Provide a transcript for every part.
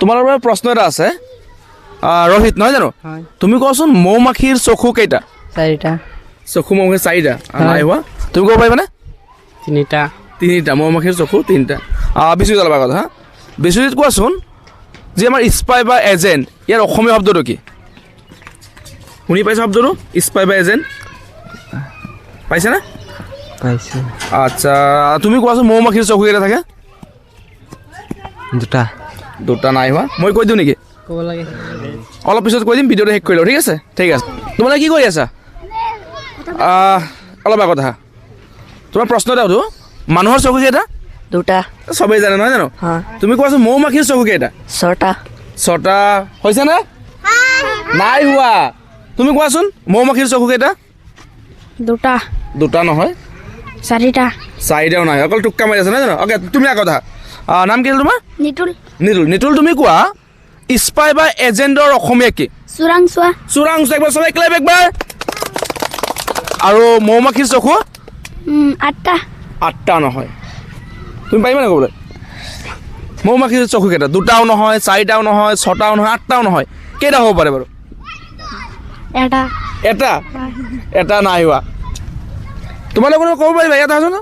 তোমাৰ বাবে প্ৰশ্ন এটা আছে। ৰোহিত নহয় জানো? হয়। তুমি কোৱাচোন, মৌ মাখিৰ চকু কেইটা? চাৰিটা। চকু মৌ মাখিৰ চাৰিটা? হয়। নাই হোৱা। তুমি ক'ব পাৰিবানে? তিনিটা। তিনিটা। মৌ মাখিৰ চকু তিনিটা। বিশ্বজিৎ, অলপ আগত হা, বিশ্বজিৎ, কোৱাচোন যে আমাৰ স্পাই বা এজেণ্ট, ইয়াৰ অসমীয়া শব্দটো কি? শুনি পাইছা শব্দটো স্পাই বা এজেণ্ট, পাইছানে? পাইছোঁ। আচ্ছা, তুমি কোৱাচোন, মৌ মাখিৰ চকু কেইটা থাকে? দুটা। দুটা নাই হোৱা। মই কৈ দিওঁ নেকি? ক'ব লাগে। অলপ পিছত কৈ দিম, ভিডিঅ'টো শেষ কৰি লওঁ। ঠিক আছে, ঠিক আছে। তোমালোকে কি কৰি আছা? অলপ আগত আহা, তোমাৰ প্ৰশ্ন এটা সুধো। মানুহৰ চকু কেইটা? দুটা। চবেই জানে নহয় জানো? হয়। তুমি কোৱাচোন, মৌ মাখিৰ চকু কেইটা? ছটা। ছটা হৈছেনে? নাই হোৱা। তুমি কোৱাচোন, মৌ মাখিৰ চকু কেইটা? দুটা। দুটা নহয়। চাৰিটা। চাৰিটাও নাই। অকল টোক্কা মাৰি আছে নহয় জানো? অ'কে, তুমি আগত আহা। নাম কি আছিল তোমাৰ? নিতুল। নিতুল। নিতুল, তুমি কোৱা, স্পাই বা এজেণ্টৰ অসমীয়া কি? চোৰাংচোৱা। চোৰাংচোৱা। একবাৰ চবেই ক্লেপ একবাৰ। আৰু মৌ মাখিৰ চকু? আঠটা। আঠটা নহয়। তুমি পাৰিবানে ক'বলৈ, মৌ মাখিৰ চকু কেইটা? দুটাও নহয়, চাৰিটাও নহয়, ছটাও নহয়, আঠটাও নহয়, কেইটা হ'ব পাৰে বাৰু? এটা। এটা? এটা নাই হোৱা। তোমালোক ক'ব পাৰিবা? ইয়াত আহাচোন।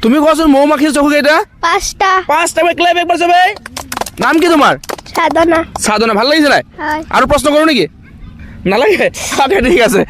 তুমি কোৱাচোন, মৌ মাখিৰ চকু কেইটা? পাঁচটা। পাঁচটা। ক্লেপ একবাৰ চবেই। নাম কি তোমাৰ? সাধনা। সাধনা, ভাল লাগিছে নাই? হয়। আৰু প্ৰশ্ন কৰোঁ নেকি? নালাগে? অ'কে, ঠিক আছে।